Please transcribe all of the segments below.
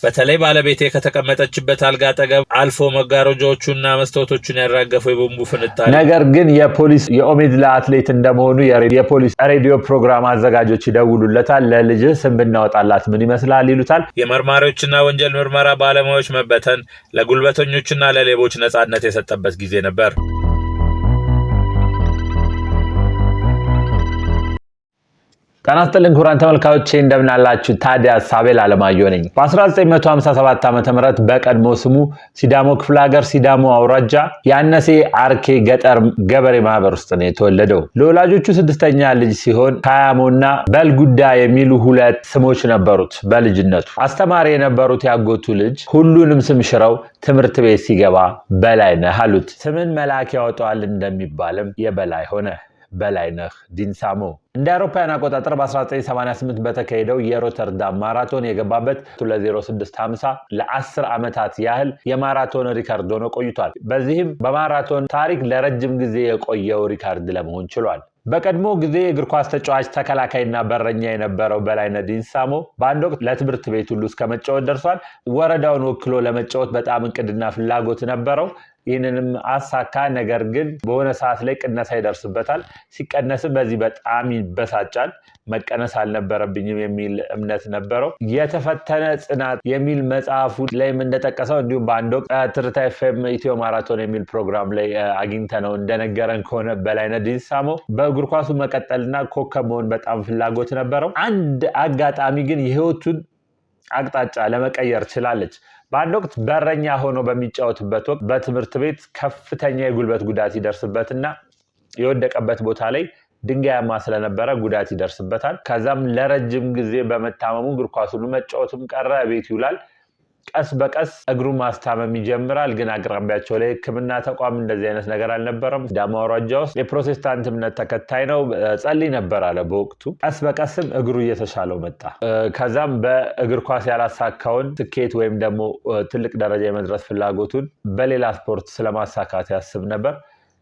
በተለይ ባለቤቴ ከተቀመጠችበት አልጋ አጠገብ አልፎ መጋረጃዎቹና መስታወቶቹን ያራገፈው የቦምቡ ፍንጣሪ ነገር ግን የፖሊስ የኦሜድላ አትሌት እንደመሆኑ የፖሊስ ሬዲዮ ፕሮግራም አዘጋጆች ይደውሉለታል። ለልጅህ ስም ብናወጣላት ምን ይመስላል ይሉታል። የመርማሪዎችና ወንጀል ምርመራ ባለሙያዎች መበተን ለጉልበተኞችና ለሌቦች ነጻነት የሰጠበት ጊዜ ነበር። ጤና ይስጥልኝ ክቡራን ተመልካቾቼ፣ እንደምናላችሁ። ታዲያስ አቤል አለማየሁ ነኝ። በ1957 ዓ.ም በቀድሞ ስሙ ሲዳሞ ክፍለ ሀገር ሲዳሞ አውራጃ የአነሴ አርኬ ገጠር ገበሬ ማህበር ውስጥ ነው የተወለደው። ለወላጆቹ ስድስተኛ ልጅ ሲሆን ካያሞና በልጉዳ የሚሉ ሁለት ስሞች ነበሩት። በልጅነቱ አስተማሪ የነበሩት ያጎቱ ልጅ ሁሉንም ስም ሽረው ትምህርት ቤት ሲገባ በላይነህ አሉት። ስምን መልአክ ያወጣዋል እንደሚባልም የበላይ ሆነ። በላይነህ ዲንሳሞ እንደ አውሮፓውያን አቆጣጠር በ1988 በተካሄደው የሮተርዳም ማራቶን የገባበት 2:06.50 ለ10 ዓመታት ያህል የማራቶን ሪካርድ ሆኖ ቆይቷል። በዚህም በማራቶን ታሪክ ለረጅም ጊዜ የቆየው ሪካርድ ለመሆን ችሏል። በቀድሞ ጊዜ እግር ኳስ ተጫዋች፣ ተከላካይና በረኛ የነበረው በላይነህ ዲንሳሞ በአንድ ወቅት ለትምህርት ቤት ሁሉ እስከ መጫወት ደርሷል። ወረዳውን ወክሎ ለመጫወት በጣም እቅድና ፍላጎት ነበረው። ይህንንም አሳካ። ነገር ግን በሆነ ሰዓት ላይ ቅነሳ ይደርስበታል። ሲቀነስም በዚህ በጣም ይበሳጫል። መቀነስ አልነበረብኝም የሚል እምነት ነበረው። የተፈተነ ጽናት የሚል መጽሐፉ ላይም እንደጠቀሰው እንዲሁም በአንድ ወቅት ትርታ ኤፍኤም ኢትዮ ማራቶን የሚል ፕሮግራም ላይ አግኝተነው እንደነገረን ከሆነ በላይነህ ዲንሳሞ በእግር ኳሱ መቀጠልና ኮከብ መሆን በጣም ፍላጎት ነበረው። አንድ አጋጣሚ ግን የህይወቱን አቅጣጫ ለመቀየር ችላለች። በአንድ ወቅት በረኛ ሆኖ በሚጫወትበት ወቅት በትምህርት ቤት ከፍተኛ የጉልበት ጉዳት ይደርስበትና የወደቀበት ቦታ ላይ ድንጋያማ ስለነበረ ጉዳት ይደርስበታል። ከዛም ለረጅም ጊዜ በመታመሙ እግር ኳሱን መጫወትም ቀረ፣ ቤት ይውላል። ቀስ በቀስ እግሩ ማስታመም ይጀምራል። ግን አቅራቢያቸው ላይ ሕክምና ተቋም እንደዚህ አይነት ነገር አልነበረም። ሲዳማ አውራጃ ውስጥ የፕሮቴስታንት እምነት ተከታይ ነው። ጸልይ ነበር አለ በወቅቱ። ቀስ በቀስም እግሩ እየተሻለው መጣ። ከዛም በእግር ኳስ ያላሳካውን ስኬት ወይም ደግሞ ትልቅ ደረጃ የመድረስ ፍላጎቱን በሌላ ስፖርት ስለማሳካት ያስብ ነበር።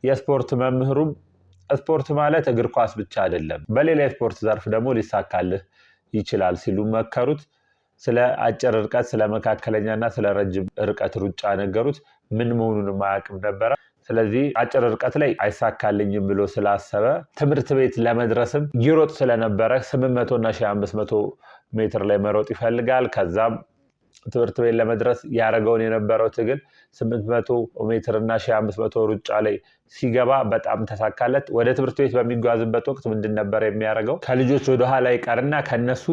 የስፖርት መምህሩም ስፖርት ማለት እግር ኳስ ብቻ አይደለም፣ በሌላ የስፖርት ዘርፍ ደግሞ ሊሳካልህ ይችላል ሲሉ መከሩት። ስለ አጭር ርቀት፣ ስለ መካከለኛና ስለ ረጅም ርቀት ሩጫ ነገሩት። ምን መሆኑን አያውቅም ነበረ። ስለዚህ አጭር ርቀት ላይ አይሳካልኝም ብሎ ስላሰበ ትምህርት ቤት ለመድረስም ይሮጥ ስለነበረ 800 እና 1500 ሜትር ላይ መሮጥ ይፈልጋል። ከዛም ትምህርት ቤት ለመድረስ ያደረገውን የነበረው ትግል 800 ሜትር እና 1500 ሩጫ ላይ ሲገባ በጣም ተሳካለት። ወደ ትምህርት ቤት በሚጓዝበት ወቅት ምንድን ነበር የሚያደርገው? ከልጆች ወደኋላ ይቀርና ከነሱ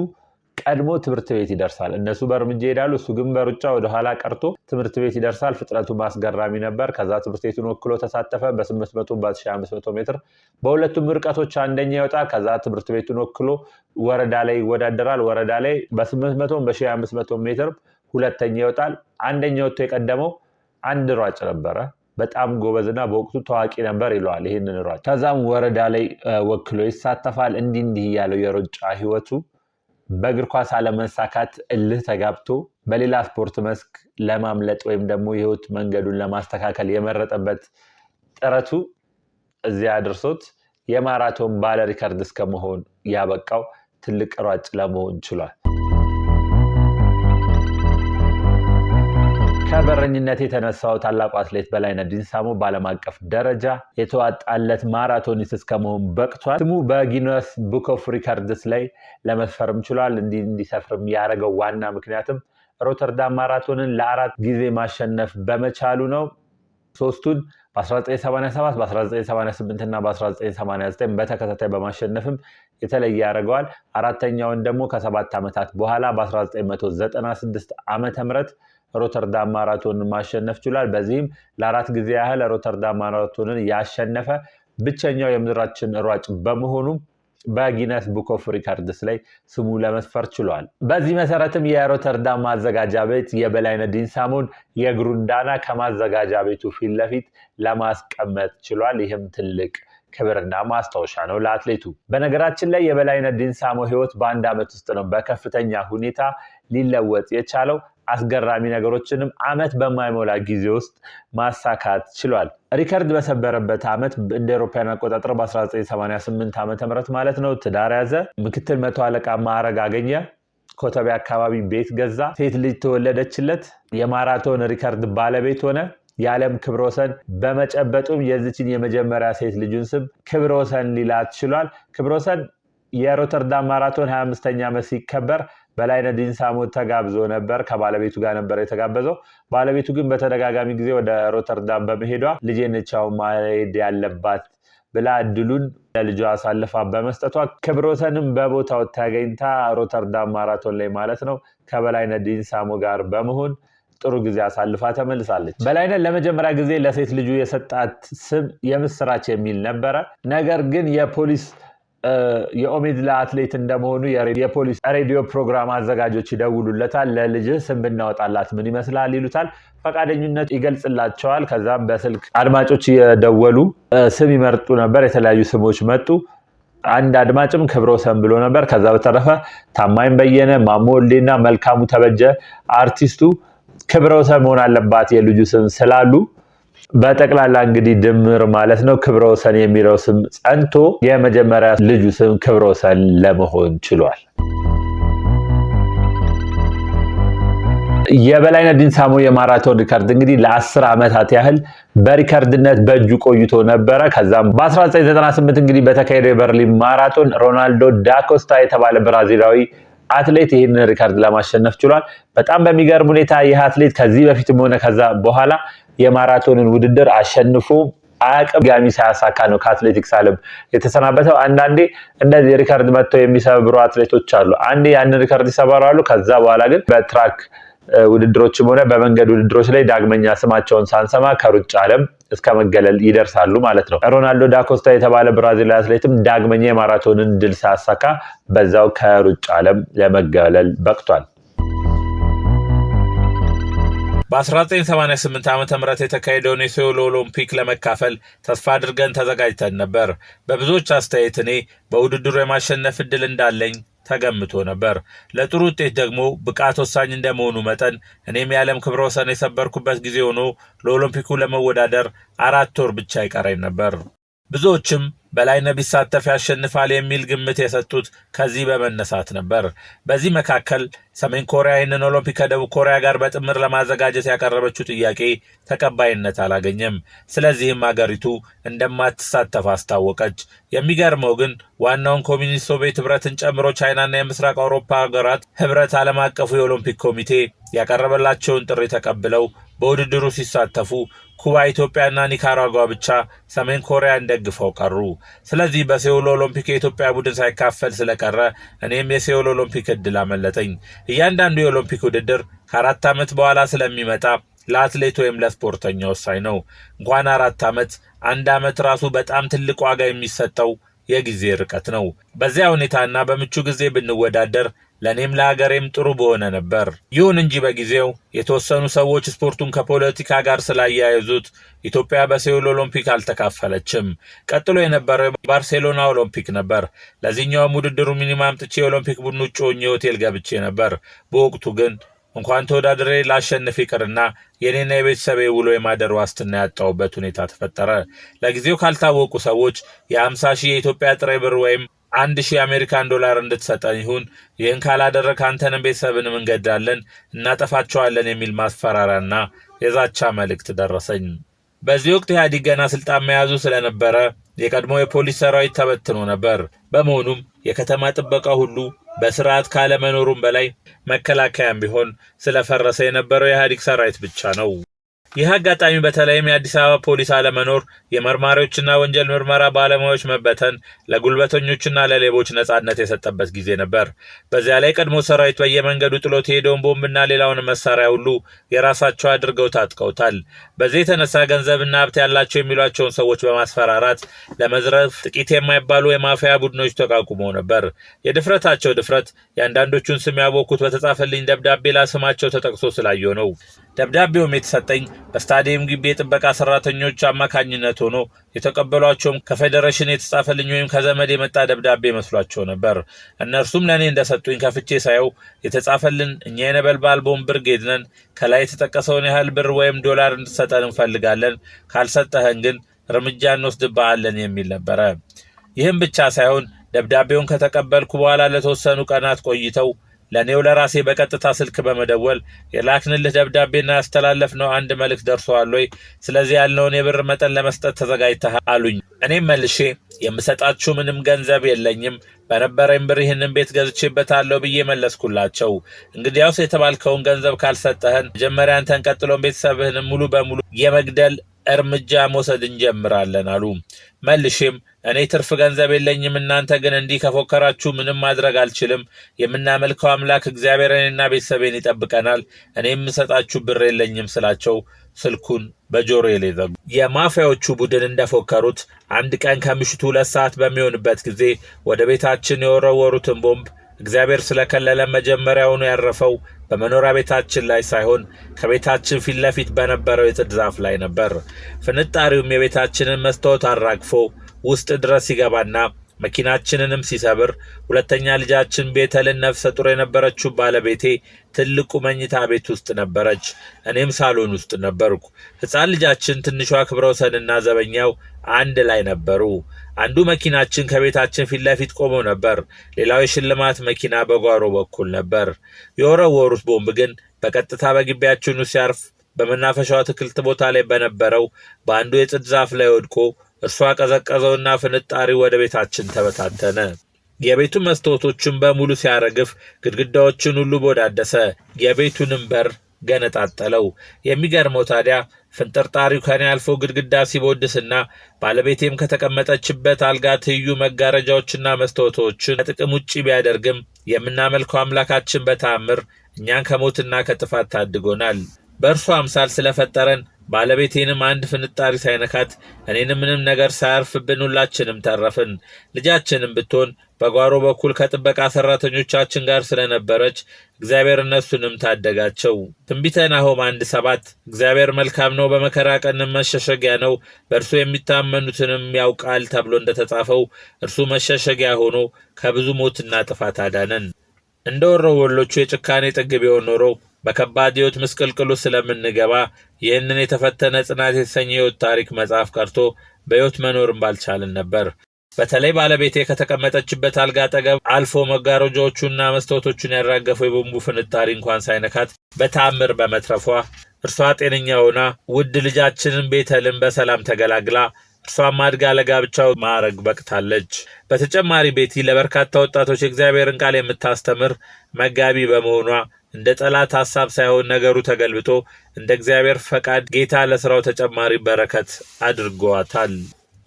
ቀድሞ ትምህርት ቤት ይደርሳል። እነሱ በእርምጃ ይሄዳሉ፣ እሱ ግን በሩጫ ወደኋላ ቀርቶ ትምህርት ቤት ይደርሳል። ፍጥነቱ አስገራሚ ነበር። ከዛ ትምህርት ቤቱን ወክሎ ተሳተፈ በ800 በ1500 ሜትር በሁለቱም ርቀቶች አንደኛ ይወጣል። ከዛ ትምህርት ቤቱን ወክሎ ወረዳ ላይ ይወዳደራል። ወረዳ ላይ በ800 በ1500 ሜትር ሁለተኛ ይወጣል። አንደኛ ወጥቶ የቀደመው አንድ ሯጭ ነበረ። በጣም ጎበዝና በወቅቱ ታዋቂ ነበር ይለዋል ይህንን ሯጭ። ከዛም ወረዳ ላይ ወክሎ ይሳተፋል። እንዲህ እንዲህ እያለው የሩጫ ህይወቱ በእግር ኳስ አለመሳካት እልህ ተጋብቶ በሌላ ስፖርት መስክ ለማምለጥ ወይም ደግሞ የህይወት መንገዱን ለማስተካከል የመረጠበት ጥረቱ እዚያ አድርሶት የማራቶን ባለ ሪከርድ እስከመሆን ያበቃው ትልቅ ሯጭ ለመሆን ችሏል። ከበረኝነት የተነሳው ታላቁ አትሌት በላይነህ ዲንሳሞ በዓለም አቀፍ ደረጃ የተዋጣለት ማራቶኒስት እስከመሆን በቅቷል። ስሙ በ Guinness Book of Records ላይ ለመስፈርም ችሏል። እንዲሰፍርም ያደረገው ዋና ምክንያትም ሮተርዳም ማራቶንን ለአራት ጊዜ ማሸነፍ በመቻሉ ነው። ሶስቱን በ1987፣ በ1988 እና በ1989 በተከታታይ በማሸነፍም የተለየ ያደርገዋል። አራተኛውን ደግሞ ከ7 ዓመታት በኋላ በ1996 ዓመተ ምህረት ሮተርዳም ማራቶንን ማሸነፍ ችሏል። በዚህም ለአራት ጊዜ ያህል ሮተርዳም ማራቶንን ያሸነፈ ብቸኛው የምድራችን ሯጭ በመሆኑም በ Guinness Book of Records ላይ ስሙ ለመስፈር ችሏል። በዚህ መሰረትም የሮተርዳም ማዘጋጃ ቤት የበላይነህ ዲንሳሞን የእግሩን ዳና ከማዘጋጃ ቤቱ ፊት ለፊት ለማስቀመጥ ችሏል። ይህም ትልቅ ክብርና ማስታወሻ ነው ለአትሌቱ። በነገራችን ላይ የበላይነህ ዲንሳሞ ህይወት በአንድ ዓመት ውስጥ ነው በከፍተኛ ሁኔታ ሊለወጥ የቻለው። አስገራሚ ነገሮችንም ዓመት በማይሞላ ጊዜ ውስጥ ማሳካት ችሏል። ሪከርድ በሰበረበት ዓመት እንደ አውሮፓውያን አቆጣጠር በ1988 ዓ.ም ማለት ነው ትዳር ያዘ። ምክትል መቶ አለቃ ማዕረግ አገኘ። ኮተቤ አካባቢ ቤት ገዛ። ሴት ልጅ ተወለደችለት። የማራቶን ሪከርድ ባለቤት ሆነ። የዓለም ክብረ ወሰን በመጨበጡም የዚችን የመጀመሪያ ሴት ልጁን ስም ክብረ ወሰን ሊላት ችሏል። ክብረ ወሰን የሮተርዳም ማራቶን 25ኛ ዓመት ሲከበር በላይነህ ዲንሳሞ ተጋብዞ ነበር። ከባለቤቱ ጋር ነበር የተጋበዘው። ባለቤቱ ግን በተደጋጋሚ ጊዜ ወደ ሮተርዳም በመሄዷ ልጄ ነች አሁን መሄድ ያለባት ብላ እድሉን ለልጇ አሳልፋ በመስጠቷ ክብረ ወሰንም በቦታው ተገኝታ ሮተርዳም ማራቶን ላይ ማለት ነው ከበላይነህ ዲንሳሞ ጋር በመሆን ጥሩ ጊዜ አሳልፋ ተመልሳለች። በላይነህ ለመጀመሪያ ጊዜ ለሴት ልጁ የሰጣት ስም የምስራች የሚል ነበረ። ነገር ግን የፖሊስ የኦሜድላ አትሌት እንደመሆኑ የፖሊስ ሬዲዮ ፕሮግራም አዘጋጆች ይደውሉለታል። ለልጅህ ስም ብናወጣላት ምን ይመስላል ይሉታል። ፈቃደኝነት ይገልጽላቸዋል። ከዛም በስልክ አድማጮች እየደወሉ ስም ይመርጡ ነበር። የተለያዩ ስሞች መጡ። አንድ አድማጭም ክብረ ወሰን ብሎ ነበር። ከዛ በተረፈ ታማኝ በየነ፣ ማሞ ወልዴና መልካሙ ተበጀ አርቲስቱ ክብረ ወሰን መሆን አለባት የልጁ ስም ስላሉ በጠቅላላ እንግዲህ ድምር ማለት ነው ክብረ ወሰን የሚለው ስም ጸንቶ የመጀመሪያ ልጁ ስም ክብረ ወሰን ለመሆን ችሏል። የበላይነህ ዲንሳሞ የማራቶን ሪከርድ እንግዲህ ለ10 ዓመታት ያህል በሪከርድነት በእጁ ቆይቶ ነበረ። ከዛም በ1998 እንግዲህ በተካሄደው የበርሊን ማራቶን ሮናልዶ ዳኮስታ የተባለ ብራዚላዊ አትሌት ይህንን ሪከርድ ለማሸነፍ ችሏል። በጣም በሚገርም ሁኔታ ይህ አትሌት ከዚህ በፊትም ሆነ ከዛ በኋላ የማራቶንን ውድድር አሸንፎ አያውቅም። ድጋሚ ሳያሳካ ነው ከአትሌቲክስ ዓለም የተሰናበተው። አንዳንዴ እንደዚህ ሪከርድ መጥተው የሚሰብሩ አትሌቶች አሉ። አንዴ ያንን ሪከርድ ይሰበራሉ። ከዛ በኋላ ግን በትራክ ውድድሮችም ሆነ በመንገድ ውድድሮች ላይ ዳግመኛ ስማቸውን ሳንሰማ ከሩጫ ዓለም እስከ መገለል ይደርሳሉ ማለት ነው። ሮናልዶ ዳኮስታ የተባለ ብራዚላዊ አትሌትም ዳግመኛ የማራቶንን ድል ሳያሳካ በዛው ከሩጫ ዓለም ለመገለል በቅቷል። በ1988 ዓ ም የተካሄደውን የሴውል ኦሎምፒክ ለመካፈል ተስፋ አድርገን ተዘጋጅተን ነበር። በብዙዎች አስተያየት እኔ በውድድሩ የማሸነፍ ዕድል እንዳለኝ ተገምቶ ነበር። ለጥሩ ውጤት ደግሞ ብቃት ወሳኝ እንደመሆኑ መጠን እኔም የዓለም ክብረ ወሰን የሰበርኩበት ጊዜ ሆኖ ለኦሎምፒኩ ለመወዳደር 4 ወር ብቻ ይቀረኝ ነበር። ብዙዎችም በላይነህ ቢሳተፍ ያሸንፋል የሚል ግምት የሰጡት ከዚህ በመነሳት ነበር። በዚህ መካከል ሰሜን ኮሪያ ይህንን ኦሎምፒክ ከደቡብ ኮሪያ ጋር በጥምር ለማዘጋጀት ያቀረበችው ጥያቄ ተቀባይነት አላገኘም። ስለዚህም አገሪቱ እንደማትሳተፍ አስታወቀች። የሚገርመው ግን ዋናውን ኮሚኒስት ሶቪየት ህብረትን ጨምሮ ቻይናና የምስራቅ አውሮፓ ሀገራት ህብረት ዓለም አቀፉ የኦሎምፒክ ኮሚቴ ያቀረበላቸውን ጥሪ ተቀብለው በውድድሩ ሲሳተፉ ኩባ፣ ኢትዮጵያና ኒካራጓ ብቻ ሰሜን ኮሪያን ደግፈው ቀሩ። ስለዚህ በሴውል ኦሎምፒክ የኢትዮጵያ ቡድን ሳይካፈል ስለቀረ እኔም የሴውል ኦሎምፒክ እድል አመለጠኝ። እያንዳንዱ የኦሎምፒክ ውድድር ከ4 ዓመት በኋላ ስለሚመጣ ለአትሌት ወይም ለስፖርተኛ ወሳኝ ነው። እንኳን 4 ዓመት፣ 1 ዓመት ራሱ በጣም ትልቅ ዋጋ የሚሰጠው የጊዜ ርቀት ነው። በዚያ ሁኔታና በምቹ ጊዜ ብንወዳደር ለእኔም ለሀገሬም ጥሩ በሆነ ነበር። ይሁን እንጂ በጊዜው የተወሰኑ ሰዎች ስፖርቱን ከፖለቲካ ጋር ስላያያዙት ኢትዮጵያ በሴውል ኦሎምፒክ አልተካፈለችም። ቀጥሎ የነበረው የባርሴሎና ኦሎምፒክ ነበር። ለዚህኛውም ውድድሩ ሚኒማ አምጥቼ የኦሎምፒክ ቡድን ውጭ ሆኜ ሆቴል ገብቼ ነበር። በወቅቱ ግን እንኳን ተወዳድሬ ላሸንፍ ይቅርና የኔና የቤተሰቤ ውሎ የማደር ዋስትና ያጣሁበት ሁኔታ ተፈጠረ። ለጊዜው ካልታወቁ ሰዎች የ50 ሺህ የኢትዮጵያ ጥሬ ብር ወይም 1,000 የአሜሪካን ዶላር እንድትሰጠን ይሁን፣ ይህን ካላደረግ አንተንም ቤተሰብንም እንገድላለን፣ እናጠፋቸዋለን የሚል ማስፈራሪያና የዛቻ መልእክት ደረሰኝ። በዚህ ወቅት ኢህአዴግ ገና ስልጣን መያዙ ስለነበረ የቀድሞ የፖሊስ ሰራዊት ተበትኖ ነበር። በመሆኑም የከተማ ጥበቃ ሁሉ በስርዓት ካለመኖሩም በላይ መከላከያም ቢሆን ስለፈረሰ የነበረው የኢህአዴግ ሰራዊት ብቻ ነው። ይህ አጋጣሚ በተለይም የአዲስ አበባ ፖሊስ አለመኖር፣ የመርማሪዎችና ወንጀል ምርመራ ባለሙያዎች መበተን ለጉልበተኞችና ለሌቦች ነጻነት የሰጠበት ጊዜ ነበር። በዚያ ላይ ቀድሞ ሰራዊት በየመንገዱ ጥሎት የሄደውን ቦምብና ሌላውን መሳሪያ ሁሉ የራሳቸው አድርገው ታጥቀውታል። በዚህ የተነሳ ገንዘብና ሀብት ያላቸው የሚሏቸውን ሰዎች በማስፈራራት ለመዝረፍ ጥቂት የማይባሉ የማፊያ ቡድኖች ተቋቁመው ነበር። የድፍረታቸው ድፍረት የአንዳንዶቹን ስም ያወቅኩት በተጻፈልኝ ደብዳቤ ላይ ስማቸው ተጠቅሶ ስላየሁ ነው። ደብዳቤውም የተሰጠኝ በስታዲየም ግቢ የጥበቃ ሰራተኞች አማካኝነት ሆኖ የተቀበሏቸውም ከፌዴሬሽን የተጻፈልኝ ወይም ከዘመድ የመጣ ደብዳቤ መስሏቸው ነበር። እነርሱም ለእኔ እንደሰጡኝ ከፍቼ ሳየው የተጻፈልን እኛ የነበልባል ቦምብ ብርጌድ ነን፣ ከላይ የተጠቀሰውን ያህል ብር ወይም ዶላር እንድትሰጠን እንፈልጋለን፣ ካልሰጠህን ግን እርምጃ እንወስድብሃለን የሚል ነበረ። ይህም ብቻ ሳይሆን ደብዳቤውን ከተቀበልኩ በኋላ ለተወሰኑ ቀናት ቆይተው ለእኔው ለራሴ በቀጥታ ስልክ በመደወል የላክንልህ ደብዳቤና ያስተላለፍነው አንድ መልእክት ደርሶሃል ወይ? ስለዚህ ያልነውን የብር መጠን ለመስጠት ተዘጋጅተሃል አሉኝ። እኔም መልሼ የምሰጣችሁ ምንም ገንዘብ የለኝም፣ በነበረኝ ብር ይህንን ቤት ገዝቼበታለሁ ብዬ መለስኩላቸው። እንግዲያውስ የተባልከውን ገንዘብ ካልሰጠህን መጀመሪያ አንተን ቀጥሎን ቤተሰብህንም ሙሉ በሙሉ የመግደል እርምጃ መውሰድ እንጀምራለን አሉ። መልሼም እኔ ትርፍ ገንዘብ የለኝም፣ እናንተ ግን እንዲህ ከፎከራችሁ ምንም ማድረግ አልችልም። የምናመልከው አምላክ እግዚአብሔር እኔና ቤተሰቤን ይጠብቀናል። እኔ የምሰጣችሁ ብር የለኝም ስላቸው ስልኩን በጆሮዬ ላይ ዘጉ። የማፊያዎቹ ቡድን እንደፎከሩት አንድ ቀን ከምሽቱ 2 ሰዓት በሚሆንበት ጊዜ ወደ ቤታችን የወረወሩትን ቦምብ እግዚአብሔር ስለከለለ መጀመሪያውኑ ያረፈው በመኖሪያ ቤታችን ላይ ሳይሆን ከቤታችን ፊት ለፊት በነበረው የጥድ ዛፍ ላይ ነበር። ፍንጣሪውም የቤታችንን መስታወት አራግፎ ውስጥ ድረስ ሲገባና መኪናችንንም ሲሰብር፣ ሁለተኛ ልጃችን ቤተልን ነፍሰ ጡር የነበረችው ባለቤቴ ትልቁ መኝታ ቤት ውስጥ ነበረች። እኔም ሳሎን ውስጥ ነበርኩ። ሕፃን ልጃችን ትንሿ ክብረወሰንና ዘበኛው አንድ ላይ ነበሩ። አንዱ መኪናችን ከቤታችን ፊት ለፊት ቆሞ ነበር። ሌላው የሽልማት መኪና በጓሮ በኩል ነበር። የወረወሩት ቦምብ ግን በቀጥታ በግቢያችን ውስጥ ሲያርፍ በመናፈሻው አትክልት ቦታ ላይ በነበረው በአንዱ የጥድ ዛፍ ላይ ወድቆ እርሷ ቀዘቀዘውና ፍንጣሪ ወደ ቤታችን ተበታተነ። የቤቱ መስታወቶችን በሙሉ ሲያረግፍ ግድግዳዎችን ሁሉ ቦዳደሰ፣ የቤቱንም በር ገነጣጠለው። የሚገርመው ታዲያ ፍንጥርጣሪው ከኔ አልፎ ግድግዳ ሲቦድስና ባለቤቴም ከተቀመጠችበት አልጋ ትይዩ መጋረጃዎችና መስታወቶችን ከጥቅም ውጪ ቢያደርግም የምናመልከው አምላካችን በተአምር እኛን ከሞትና ከጥፋት ታድጎናል። በእርሱ አምሳል ስለፈጠረን ባለቤቴንም አንድ ፍንጣሪ ሳይነካት እኔንም ምንም ነገር ሳያርፍብን ሁላችንም ተረፍን። ልጃችንም ብትሆን በጓሮ በኩል ከጥበቃ ሰራተኞቻችን ጋር ስለነበረች እግዚአብሔር እነሱንም ታደጋቸው። ትንቢተ ናሆም 1:7 እግዚአብሔር መልካም ነው፣ በመከራ ቀንም መሸሸጊያ ነው፣ በእርሱ የሚታመኑትንም ያውቃል ተብሎ እንደተጻፈው እርሱ መሸሸጊያ ሆኖ ከብዙ ሞትና ጥፋት አዳነን። እንደ ወሮበሎቹ የጭካኔ ጥግ ቢሆን ኖሮ በከባድ ሕይወት ምስቅልቅሉ ስለምንገባ ይህንን የተፈተነ ጽናት የተሰኘ ሕይወት ታሪክ መጽሐፍ ቀርቶ በሕይወት መኖርም ባልቻልን ነበር። በተለይ ባለቤቴ ከተቀመጠችበት አልጋ አጠገብ አልፎ መጋረጃዎቹና መስታወቶቹን ያራገፈው የቦምቡ ፍንጣሪ እንኳን ሳይነካት በተአምር በመትረፏ እርሷ ጤነኛ ሆና ውድ ልጃችንን ቤተልን በሰላም ተገላግላ እርሷም አድጋ ለጋብቻው ማዕረግ በቅታለች። በተጨማሪ ቤቲ ለበርካታ ወጣቶች የእግዚአብሔርን ቃል የምታስተምር መጋቢ በመሆኗ እንደ ጠላት ሐሳብ ሳይሆን ነገሩ ተገልብጦ እንደ እግዚአብሔር ፈቃድ ጌታ ለስራው ተጨማሪ በረከት አድርጓታል።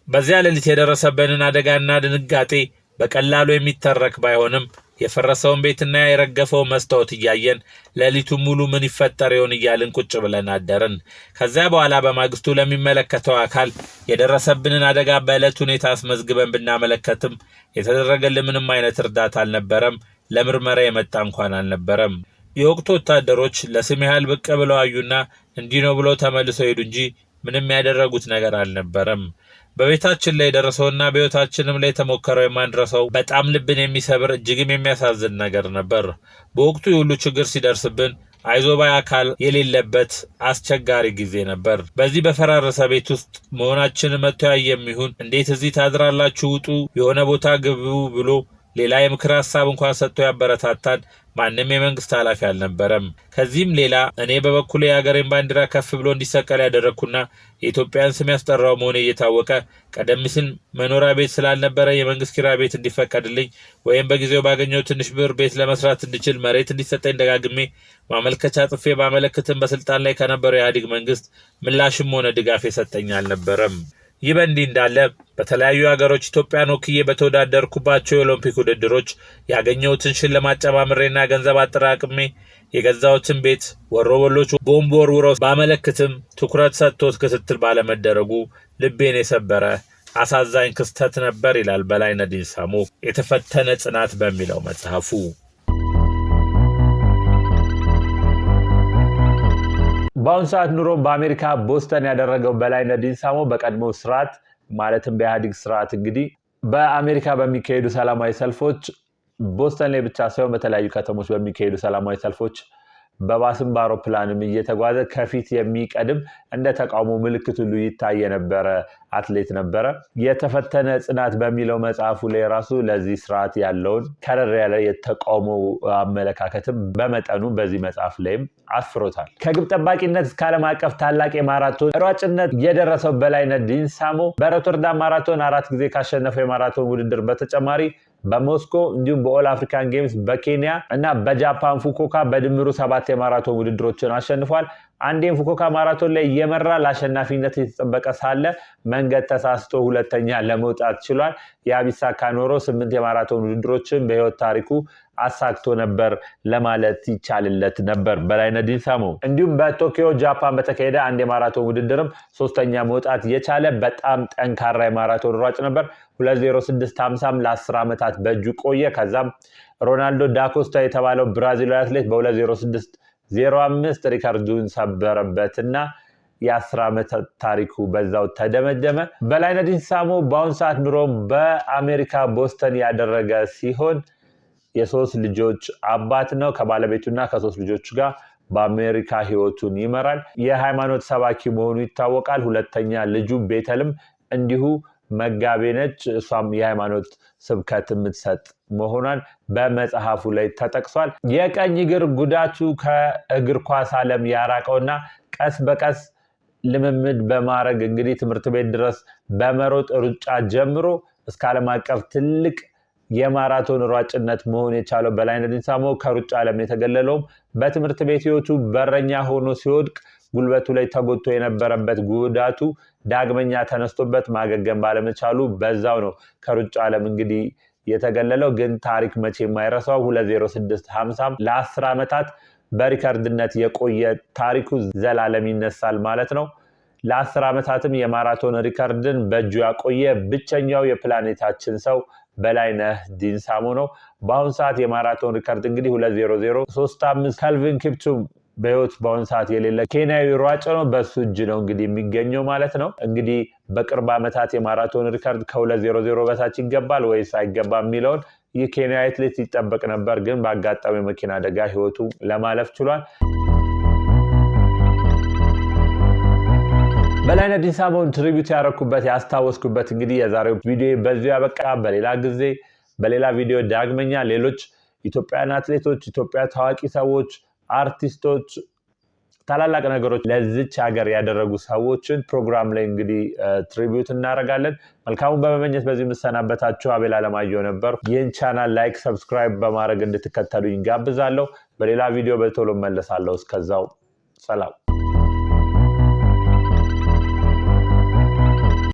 በዚያ ሌሊት የደረሰብንን አደጋና ድንጋጤ በቀላሉ የሚተረክ ባይሆንም የፈረሰውን ቤትና የረገፈውን መስታወት እያየን ሌሊቱን ሙሉ ምን ይፈጠር ይሆን እያልን ቁጭ ብለን አደርን። ከዚያ በኋላ በማግስቱ ለሚመለከተው አካል የደረሰብንን አደጋ በዕለት ሁኔታ አስመዝግበን ብናመለከትም የተደረገልን ምንም አይነት እርዳታ አልነበረም። ለምርመራ የመጣ እንኳን አልነበረም። የወቅቱ ወታደሮች ለስም ያህል ብቅ ብለው አዩና እንዲህ ነው ብለው ተመልሰው ሄዱ እንጂ ምንም ያደረጉት ነገር አልነበረም። በቤታችን ላይ የደረሰውና በሕይወታችንም ላይ የተሞከረው የማንረሳው በጣም ልብን የሚሰብር እጅግም የሚያሳዝን ነገር ነበር። በወቅቱ የሁሉ ችግር ሲደርስብን አይዞባይ አካል የሌለበት አስቸጋሪ ጊዜ ነበር። በዚህ በፈራረሰ ቤት ውስጥ መሆናችንን መጥቶ ያየ የሚሆን እንዴት እዚህ ታድራላችሁ? ውጡ፣ የሆነ ቦታ ግቡ ብሎ ሌላ የምክር ሀሳብ እንኳን ሰጥቶ ያበረታታን ማንም የመንግስት ኃላፊ አልነበረም። ከዚህም ሌላ እኔ በበኩሌ የሀገሬን ባንዲራ ከፍ ብሎ እንዲሰቀል ያደረግኩና የኢትዮጵያን ስም ያስጠራው መሆኔ እየታወቀ ቀደም ሲል መኖሪያ ቤት ስላልነበረ የመንግስት ኪራይ ቤት እንዲፈቀድልኝ ወይም በጊዜው ባገኘው ትንሽ ብር ቤት ለመስራት እንድችል መሬት እንዲሰጠኝ ደጋግሜ ማመልከቻ ጽፌ ባመለክትም በስልጣን ላይ ከነበረው የኢህአዴግ መንግስት ምላሽም ሆነ ድጋፍ የሰጠኝ አልነበረም። ይህ በእንዲህ እንዳለ በተለያዩ ሀገሮች ኢትዮጵያን ወክዬ በተወዳደርኩባቸው የኦሎምፒክ ውድድሮች ያገኘሁትን ሽልማት ጨማምሬና ገንዘብ አጠራቅሜ የገዛሁትን ቤት ወሮበሎች ቦምብ ወርውረው ባመለክትም ትኩረት ሰጥቶት ክትትል ባለመደረጉ ልቤን የሰበረ አሳዛኝ ክስተት ነበር ይላል በላይነህ ዲንሳሞ የተፈተነ ጽናት በሚለው መጽሐፉ። በአሁኑ ሰዓት ኑሮን በአሜሪካ ቦስተን ያደረገው በላይነህ ዲንሳሞ በቀድሞ ስርዓት ማለትም በኢህአዴግ ስርዓት እንግዲህ በአሜሪካ በሚካሄዱ ሰላማዊ ሰልፎች ቦስተን ላይ ብቻ ሳይሆን በተለያዩ ከተሞች በሚካሄዱ ሰላማዊ ሰልፎች በባስም በአውሮፕላንም እየተጓዘ ከፊት የሚቀድም እንደ ተቃውሞ ምልክት ሁሉ ይታይ የነበረ አትሌት ነበረ። የተፈተነ ጽናት በሚለው መጽሐፉ ላይ ራሱ ለዚህ ስርዓት ያለውን ከረር ያለ የተቃውሞ አመለካከትም በመጠኑ በዚህ መጽሐፍ ላይም አስፍሮታል። ከግብ ጠባቂነት እስከ ዓለም አቀፍ ታላቅ የማራቶን ሯጭነት የደረሰው በላይነህ ዲንሳሞ በሮተርዳም ማራቶን 4 ጊዜ ካሸነፈው የማራቶን ውድድር በተጨማሪ በሞስኮ እንዲሁም በ All African Games በኬንያ እና በጃፓን ፉኩኦካ በድምሩ 7 የማራቶን ውድድሮችን አሸንፏል። አንዴም ፉኩኦካ ማራቶን ላይ እየመራ ለአሸናፊነት የተጠበቀ ሳለ መንገድ ተሳስቶ ሁለተኛ ለመውጣት ችሏል። ያ ቢሳካ ኖሮ 8 የማራቶን ውድድሮችን በህይወት ታሪኩ አሳክቶ ነበር ለማለት ይቻልለት ነበር በላይነህ ዲንሳሞ። እንዲሁም በቶኪዮ ጃፓን በተካሄደ አንድ የማራቶን ውድድርም 3ኛ መውጣት የቻለ በጣም ጠንካራ የማራቶን ሯጭ ነበር። 2:06.50 ለ10 ዓመታት በእጁ ቆየ። ከዛም ሮናልዶ ዳኮስታ የተባለው ብራዚላዊ አትሌት በ2:06.05 ሪከርዱን ሰበረበትና የ10 ዓመት ታሪኩ በዛው ተደመደመ። በላይነህ ዲንሳሞ በአሁን ሰዓት ኑሮውን በአሜሪካ ቦስተን ያደረገ ሲሆን የ3 ልጆች አባት ነው። ከባለቤቱና ከ3 ልጆቹ ጋር በአሜሪካ ህይወቱን ይመራል። የሃይማኖት ሰባኪ መሆኑ ይታወቃል። ሁለተኛ ልጁ ቤተልም እንዲሁ መጋቤ ነች። እሷም የሃይማኖት ስብከት የምትሰጥ መሆኗን በመጽሐፉ ላይ ተጠቅሷል። የቀኝ እግር ጉዳቱ ከእግር ኳስ ዓለም ያራቀውና ቀስ በቀስ ልምምድ በማድረግ እንግዲህ ትምህርት ቤት ድረስ በመሮጥ ሩጫ ጀምሮ እስከ ዓለም አቀፍ ትልቅ የማራቶን ሯጭነት መሆን የቻለው በላይነህ ዲንሳሞ ከሩጫ ዓለም የተገለለውም በትምህርት ቤት ህይወቱ በረኛ ሆኖ ሲወድቅ ጉልበቱ ላይ ተጎድቶ የነበረበት ጉዳቱ ዳግመኛ ተነስቶበት ማገገም ባለመቻሉ በዛው ነው ከሩጫ ዓለም እንግዲህ የተገለለው። ግን ታሪክ መቼ የማይረሳው 2:06.50 ለ10 ዓመታት በሪከርድነት የቆየ ታሪኩ ዘላለም ይነሳል ማለት ነው። ለ10 ዓመታትም የማራቶን ሪከርድን በእጁ ያቆየ ብቸኛው የፕላኔታችን ሰው በላይነህ ዲንሳሞ ነው። በአሁን ሰዓት የማራቶን ሪከርድ እንግዲህ 2:00.35 ከልቪን ኪፕቱም በህይወት በአሁን ሰዓት የሌለ ኬንያዊ ሯጭ ነው። በሱ እጅ ነው እንግዲህ የሚገኘው ማለት ነው። እንግዲህ በቅርብ ዓመታት የማራቶን ሪከርድ ከ2:00 በታች ይገባል ወይስ አይገባም የሚለውን ይህ ኬንያዊ አትሌት ይጠበቅ ነበር። ግን ባጋጠመው የመኪና አደጋ ህይወቱ ለማለፍ ችሏል። በላይነህ ዲንሳሞን tribute ያረኩበት ያስታወስኩበት እንግዲህ የዛሬው ቪዲዮ በዚሁ ያበቃ። በሌላ ጊዜ በሌላ ቪዲዮ ዳግመኛ ሌሎች ኢትዮጵያውያን አትሌቶች፣ ኢትዮጵያ ታዋቂ ሰዎች፣ አርቲስቶች፣ ታላላቅ ነገሮች ለዚች ሀገር ያደረጉ ሰዎችን ፕሮግራም ላይ እንግዲህ tribute እናደርጋለን። መልካሙን በመመኘት በዚህ የምሰናበታችሁ አቤል አለማየሁ ነበር። ይህን ቻናል like፣ subscribe በማድረግ እንድትከተሉኝ ጋብዛለሁ። በሌላ ቪዲዮ በቶሎ እመለሳለሁ። እስከዛው ሰላም።